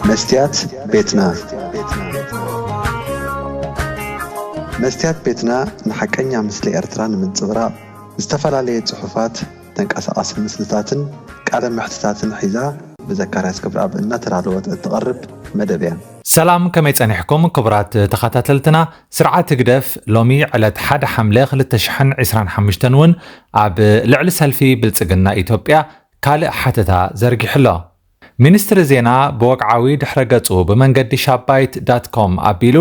መስትያት ቤትና። መስትያት ቤትና ንሓቀኛ ምስሊ ኤርትራ ንምንጽብራቕ ዝተፈላለየ ጽሑፋት፣ ተንቀሳቓሲ ምስልታትን ቃለ መሕትታትን ሒዛ ብዘካርያስ ክብረኣብ እናተዳለወት እትቐርብ መደብ እያ። ሰላም፣ ከመይ ጸኒሕኩም ክቡራት ተኸታተልትና? ስርዓት ህግደፍ ሎሚ ዕለት ሓደ ሓምለ ክልተ ሽሕን ዕስራን ሓሙሽተን እውን ኣብ ልዕሊ ሰልፊ ብልጽግና ኢትዮጵያ ካልእ ሓተታ ዘርጊሑ ኣሎ። ሚኒስትሪ ዜና ብወግዓዊ ድሕረ ገጹ ብመንገዲ ሻባይት ዳት ኮም ኣቢሉ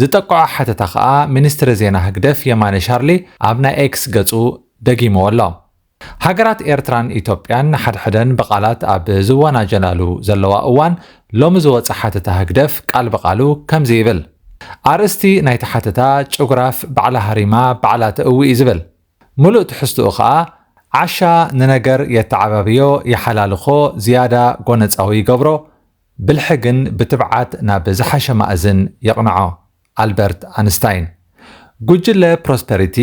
ዝጠቅዖ ሓተታ ከኣ ሚኒስትሪ ዜና ህግደፍ የማነ ሻርሊ ኣብ ናይ ኤክስ ገጹ ደጊምዎ ኣሎ። ሃገራት ኤርትራን ኢትዮጵያን ንሓድሕደን ብቓላት ኣብ ዝወናጀላሉ ዘለዋ እዋን፣ ሎሚ ዝወጸ ሓተታ ህግደፍ ቃል ብቓሉ ከምዚ ይብል። ኣርእስቲ ናይቲ ሓተታ ጭጉራፍ ባዕላ ሃሪማ ባዕላ ተእዊ እዩ ዝብል። ምሉእ ትሕዝትኡ ኸኣ፣ ዓሻ ንነገር የተዓባብዮ፣ ይሓላልኾ፣ ዝያዳ ጎነጻዊ ይገብሮ፣ ብልሒ ግን ብትብዓት ናብ ዝሓሸ ማእዝን የቕንዖ። ኣልበርት ኣንስታይን። ጉጅለ ፕሮስፐሪቲ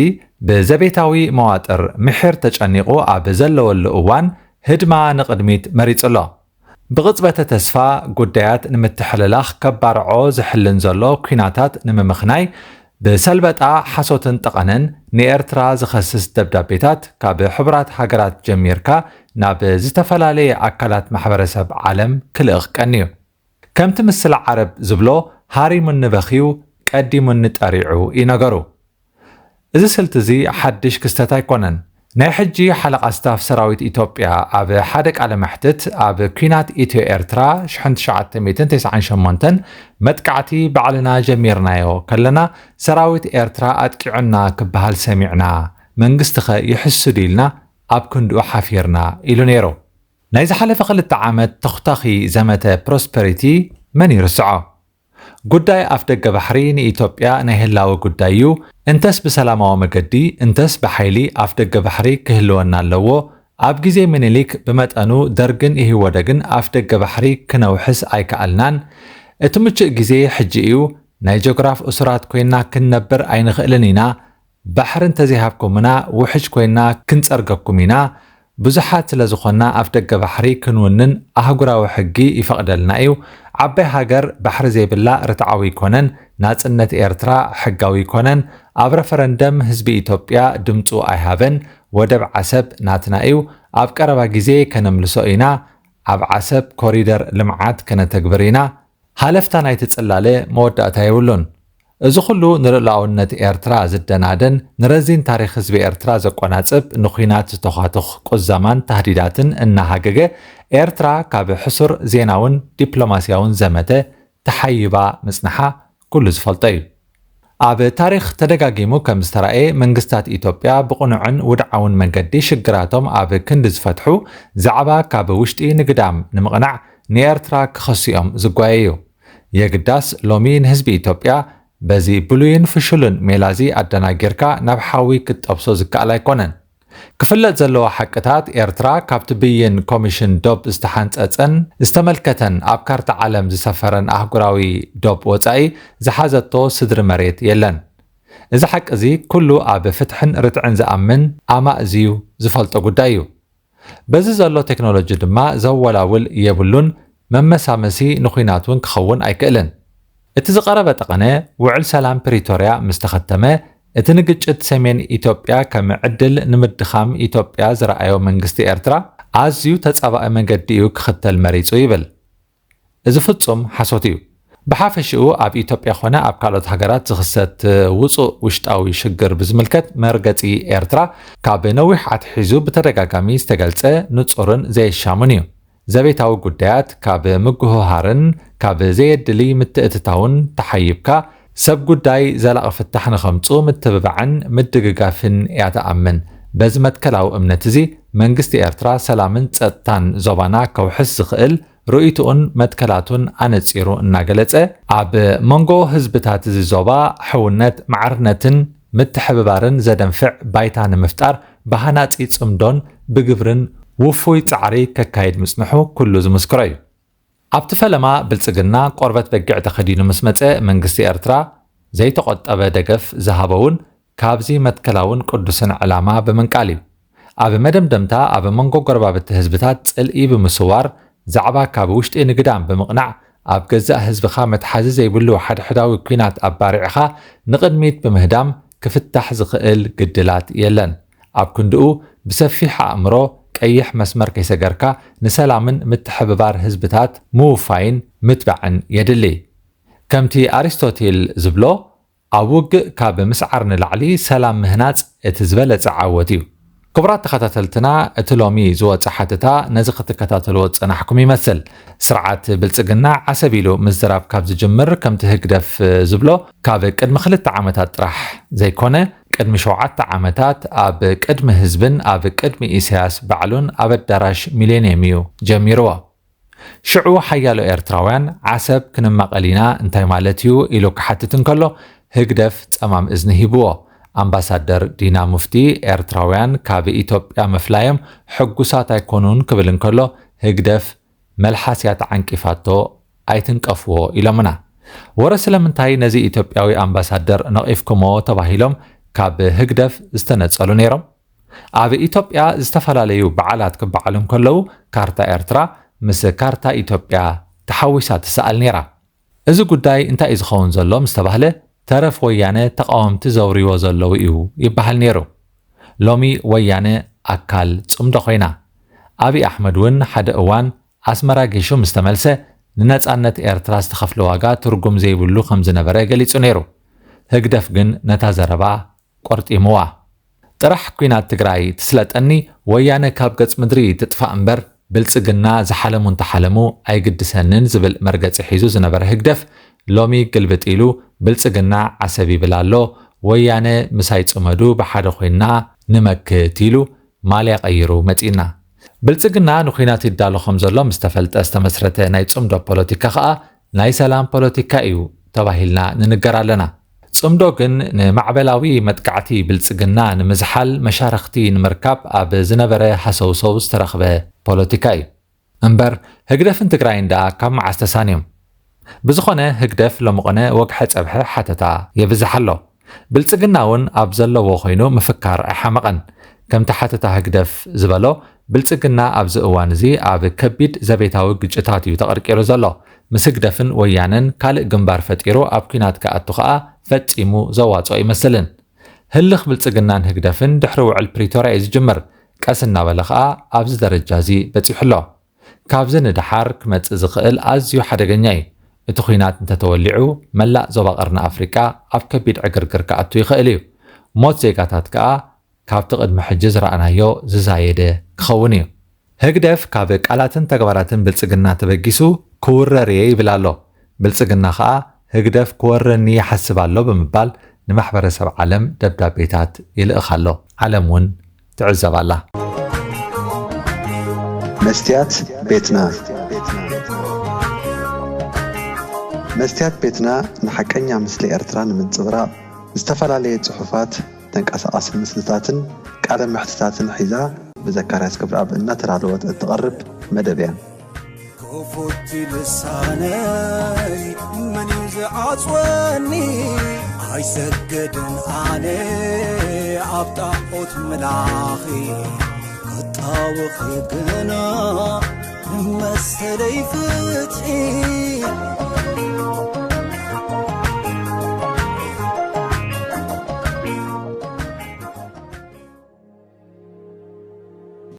ብዘቤታዊ መዋጥር ምሒር ተጨኒቑ ኣብ ዘለወሉ እዋን፣ ህድማ ንቕድሚት መሪጹ ኣሎ። ብቕጽበተ ተስፋ ጉዳያት ንምትሕልላኽ ከባርዖ ዝሕልን ዘሎ ኲናታት ንምምኽናይ፣ ብሰልበጣ ሓሶትን ጠቐነን ንኤርትራ ዝኸስስ ደብዳቤታት ካብ ሕቡራት ሃገራት ጀሚርካ ናብ ዝተፈላለየ ኣካላት ማሕበረሰብ ዓለም ክልእኽ ቀንዩ። ከምቲ ምስላ ዓረብ ዝብሎ፣ ሃሪሙኒ በኽዩ፣ ቀዲሙኒ ጠሪዑ እዩ ነገሩ። እዚ ስልቲ እዚ ሓድሽ ክስተት ኣይኮነን። ናይ ሕጂ ሓለቓ ስታፍ ሰራዊት ኢትዮጵያ ኣብ ሓደ ቃለ መሕትት፣ ኣብ ኲናት ኢትዮ ኤርትራ ሽሕን ትሽዓተ ሚእትን ተስዓን ሸሞንተን መጥቃዕቲ ባዕልና ጀሚርናዮ ከለና፣ ሰራዊት ኤርትራ ኣጥቂዑና ክበሃል ሰሚዕና፣ መንግስቲኸ ይሕሱ ድዩ ኢልና ኣብ ክንድኡ ሓፊርና ኢሉ ነይሩ። ናይ ዝሓለፈ ክልተ ዓመት ተኹታኺ ዘመተ ፕሮስፐሪቲ መን ይርስዖ? ጉዳይ ኣፍደገ ባሕሪ ንኢትዮጵያ ናይ ህላወ ጉዳይ እዩ። እንተስ ብሰላማዊ መገዲ፣ እንተስ ብሓይሊ ኣፍደገ ባሕሪ ክህልወና ኣለዎ። ኣብ ግዜ ምኒልክ ብመጠኑ ደርግን ኢህወደግን ኣፍደገ ባሕሪ ክነውሕስ ኣይከኣልናን። እቲ ምቹእ ግዜ ሕጂ እዩ። ናይ ጆግራፍ እሱራት ኮይና ክንነብር ኣይንኽእልን ኢና። ባሕሪ እንተዘይሃብኩምና ውሕጅ ኮይና ክንጸርገኩም ኢና። ብዙሓት ስለ ዝኾንና ኣፍደገ ባሕሪ ክንውንን ኣህጉራዊ ሕጊ ይፈቕደልና እዩ። ዓባይ ሃገር ባሕሪ ዘይብላ ርትዓዊ ኣይኮነን። ናጽነት ኤርትራ ሕጋዊ ኣይኮነን። ኣብ ረፈረንደም ህዝቢ ኢትዮጵያ ድምጹ ኣይሃበን። ወደብ ዓሰብ ናትና እዩ። ኣብ ቀረባ ግዜ ከነምልሶ ኢና። ኣብ ዓሰብ ኮሪደር ልምዓት ከነተግብር ኢና። ሃለፍታ ናይቲ ጽላለ መወዳእታ የብሉን። እዚ ኩሉ ንልኡላውነት ኤርትራ ዝደናደን፣ ንረዚን ታሪኽ ህዝቢ ኤርትራ ዘቆናጽብ፣ ንኲናት ዝተዃትኽ ቁዛማን ታህዲዳትን እናሃገገ፣ ኤርትራ ካብ ሕሱር ዜናውን ዲፕሎማስያውን ዘመተ ተሓይባ ምጽንሓ ኩሉ ዝፈልጦ እዩ። ኣብ ታሪኽ ተደጋጊሙ ከም ዝተራእየ፣ መንግስታት ኢትዮጵያ ብቕኑዕን ውድዓውን መንገዲ ሽግራቶም ኣብ ክንዲ ዝፈትሑ፣ ዛዕባ ካብ ውሽጢ ንግዳም ንምቕናዕ ንኤርትራ ክኸስኦም ዝጓየዩ። የግዳስ ሎሚ ንህዝቢ ኢትዮጵያ በዚ ብሉይን ፍሹልን ሜላዚ ኣደናጊርካ ናብ ሓዊ ክትጠብሶ ዝከኣል ኣይኮነን። ክፍለጥ ዘለዎ ሓቅታት፣ ኤርትራ ካብቲ ብይን ኮሚሽን ዶብ ዝተሓንጸጸን ዝተመልከተን ኣብ ካርታ ዓለም ዝሰፈረን ኣህጉራዊ ዶብ ወጻኢ ዝሓዘቶ ስድሪ መሬት የለን። እዚ ሓቂ እዚ ኩሉ ኣብ ፍትሕን ርትዕን ዝኣምን ኣማእዝዩ ዝፈልጦ ጉዳይ እዩ። በዚ ዘሎ ቴክኖሎጂ ድማ ዘወላውል የብሉን፣ መመሳመሲ ንኹናት እውን ክኸውን ኣይክእልን። እቲ ዝቐረበ ጠቐነ፣ ውዕል ሰላም ፕሪቶርያ ምስ ተኸተመ፣ እቲ ንግጭት ሰሜን ኢትዮጵያ ከም ዕድል ንምድኻም ኢትዮጵያ ዝረኣዮ መንግስቲ ኤርትራ፣ ኣዝዩ ተጻባኢ መገዲ እዩ ክኽተል መሪጹ ይብል። እዚ ፍጹም ሓሶት እዩ። ብሓፈሽኡ ኣብ ኢትዮጵያ ኾነ ኣብ ካልኦት ሃገራት ዝኽሰት ውጹእ ውሽጣዊ ሽግር ብዝምልከት መርገጺ ኤርትራ ካብ ነዊሕ ኣትሒዙ ብተደጋጋሚ ዝተገልጸ ንጹርን ዘየሻሙን እዩ። ዘቤታዊ ጉዳያት ካብ ምጉህሃርን ካብ ዘየድሊ ምትእትታውን ተሓይብካ ሰብ ጉዳይ ዘላቒ ፍታሕ ንኸምጹ ምትብባዕን ምድግጋፍን እያ ትኣምን። በዚ መትከላዊ እምነት እዚ መንግስቲ ኤርትራ ሰላምን ጸጥታን ዞባና ከውሕስ ዝኽእል ርእይትኡን መትከላቱን ኣነጺሩ እናገለጸ፣ ኣብ መንጎ ህዝብታት እዚ ዞባ ሕውነት፣ ማዕርነትን ምትሕብባርን ዘደንፍዕ ባይታ ንምፍጣር ብሃናጺ ጽምዶን ብግብርን ውፉይ ጻዕሪ ከካይድ ምጽንሑ ኩሉ ዝምስክሮ እዩ። ኣብቲ ፈለማ ብልጽግና ቆርበት በጊዕ ተኸዲኑ ምስ መጸ፣ መንግስቲ ኤርትራ ዘይተቖጠበ ደገፍ ዝሃቦ እውን ካብዚ መትከላውን ቅዱስን ዕላማ ብምንቃል እዩ። ኣብ መደምደምታ፣ ኣብ መንጎ ጎረባብቲ ህዝብታት ጽልኢ ብምስዋር፣ ዛዕባ ካብ ውሽጢ ንግዳም ብምቕናዕ፣ ኣብ ገዛእ ህዝብኻ መትሓዚ ዘይብሉ ሓድሕዳዊ ኲናት ኣባሪዕኻ ንቕድሚት ብምህዳም ክፍታሕ ዝኽእል ግድላት የለን። ኣብ ክንድኡ ብሰፊሕ ኣእምሮ ቀይሕ መስመር ከይሰገርካ ንሰላምን ምትሕብባር ህዝብታት ምውፋይን ምትባዕን የድሊ። ከምቲ ኣሪስቶቴል ዝብሎ፣ ኣብ ውግእ ካብ ምስዓር ንላዕሊ ሰላም ምህናጽ እቲ ዝበለጸ ዓወት እዩ። ክቡራት ተኸታተልትና፣ እቲ ሎሚ ዝወጸ ሓተታ ነዚ ክትከታተልዎ ዝጸናሕኩም ይመስል። ስርዓት ብልጽግና ዓሰብ ኢሉ ምዝራብ ካብ ዝጅምር፣ ከምቲ ህግደፍ ዝብሎ፣ ካብ ቅድሚ ክልተ ዓመታት ጥራሕ ዘይኮነ፣ ቅድሚ ሸውዓተ ዓመታት ኣብ ቅድሚ ህዝብን ኣብ ቅድሚ ኢሳያስ ባዕሉን ኣብ ኣዳራሽ ሚሌንየም እዩ ጀሚርዎ። ሽዑ ሓያሎ ኤርትራውያን ዓሰብ ክንማቐል ኢና እንታይ ማለት እዩ ኢሉ ክሓትት እንከሎ፣ ህግደፍ ጸማም እዝኒ ሂብዎ። ኣምባሳደር ዲና ሙፍቲ፣ ኤርትራውያን ካብ ኢትዮጵያ ምፍላዮም ሕጉሳት ኣይኮኑን ክብል እንከሎ፣ ህግደፍ፣ መልሓስ እያ ተዓንቂፋቶ፣ ኣይትንቀፍዎ ኢሎምና። ወረ ስለምንታይ ነዚ ኢትዮጵያዊ ኣምባሳደር ነቒፍኩሞ ተባሂሎም ካብ ህግደፍ ዝተነጸሉ ነይሮም? ኣብ ኢትዮጵያ ዝተፈላለዩ በዓላት ክበዓሉ እንከለዉ፣ ካርታ ኤርትራ ምስ ካርታ ኢትዮጵያ ተሓዊሳ ትሰኣል ነይራ። እዚ ጉዳይ እንታይ እዩ ዝኸውን ዘሎ ምስ ተባህለ፣ ተረፍ ወያነ ተቓወምቲ ዘውርይዎ ዘለዉ እዩ ይበሃል ነይሩ። ሎሚ ወያነ ኣካል ጽምዶ ኮይና። ኣብይ ኣሕመድ እውን ሓደ እዋን ኣስመራ ጌሹ ምስ ተመልሰ፣ ንነጻነት ኤርትራ ዝተኸፍለ ዋጋ ትርጉም ዘይብሉ ከም ዝነበረ ገሊጹ ነይሩ። ህግደፍ ግን ነታ ዘረባ ቆርጢምዋ። ጥራሕ ኲናት ትግራይ ትስለጠኒ፣ ወያነ ካብ ገጽ ምድሪ ትጥፋእ እምበር፣ ብልጽግና ዝሓለሙ እንተሓለሙ ኣይግድሰንን ዝብል መርገጺ ሒዙ ዝነበረ ህግደፍ፣ ሎሚ ግልብጥ ኢሉ፣ ብልጽግና ዓሰብ ይብል ኣሎ፣ ወያነ ምሳይ ጽመዱ፣ ብሓደ ኮይንና ንመክት ኢሉ ማልያ ቀይሩ መጺእና። ብልጽግና ንኲናት ይዳሎ ከም ዘሎ ምስ ተፈልጠ ዝተመስረተ ናይ ጽምዶ ፖለቲካ ከኣ ናይ ሰላም ፖለቲካ እዩ ተባሂልና ንንገር ኣለና። ጽምዶ ግን ንማዕበላዊ መጥቃዕቲ ብልጽግና ንምዝሓል መሻርኽቲ ንምርካብ ኣብ ዝነበረ ሃሰውሰው ዝተረኽበ ፖለቲካ እዩ። እምበር ህግደፍን ትግራይን ደኣ ካብ መዓስ ተሳንዮም? ብዝኾነ ህግደፍ ሎሚ ቕነ ወግሐ ጸብሐ ሓተታ የብዝሕ ኣሎ። ብልጽግና እውን ኣብ ዘለዎ ኮይኑ ምፍካር ኣይሓመቐን። ከምቲ ሓተታ ህግደፍ ዝበሎ፣ ብልጽግና ኣብዚ እዋን እዚ ኣብ ከቢድ ዘቤታዊ ግጭታት እዩ ተቐርቂሩ ዘሎ። ምስ ህግደፍን ወያነን ካልእ ግንባር ፈጢሩ ኣብ ኲናት ክኣቱ ከኣ ፈጺሙ ዘዋጽኦ ኣይመስልን። ህልኽ ብልጽግናን ህግደፍን ድሕሪ ውዕል ፕሪቶርያ እዩ ዝጅምር። ቀስ እናበለ ከኣ ኣብዚ ደረጃ እዚ በጺሑ ኣሎ። ካብዚ ንደሓር ክመጽእ ዝኽእል ኣዝዩ ሓደገኛ እዩ። እቲ ኲናት እንተተወሊዑ፣ መላእ ዞባ ቀርኒ ኣፍሪቃ ኣብ ከቢድ ዕግርግር ክኣቱ ይኽእል እዩ። ሞት ዜጋታት ከኣ ካብቲ ቅድሚ ሕጂ ዝረኣናዮ ዝዛየደ ክኸውን እዩ። ህግደፍ ካብ ቃላትን ተግባራትን ብልጽግና ተበጊሱ ክውረር እየ ይብል ኣሎ። ብልጽግና ከኣ ህግደፍ ክወረኒ ይሓስብ ኣሎ ብምባል ንማሕበረሰብ ዓለም ደብዳቤታት ይልእኽ ኣሎ። ዓለም እውን ትዕዘብ ኣላ። መስትያት ቤትና። መስትያት ቤትና ንሓቀኛ ምስሊ ኤርትራ ንምንጽብራቕ ዝተፈላለየ ጽሑፋት፣ ተንቀሳቓሲ ምስልታትን ቃለ መሕትታትን ሒዛ ብዘካርያስ ገብረኣብ እናተዳለወት እትቐርብ መደብ እያ። ክፉት ልሳነይ መን እዩ ዝዓጽወኒ? ኣይሰግድን ኣነ ኣብ ጣዖት ምላኺ፣ ክጣወኺ ግና መሰለይ ፍትሒ።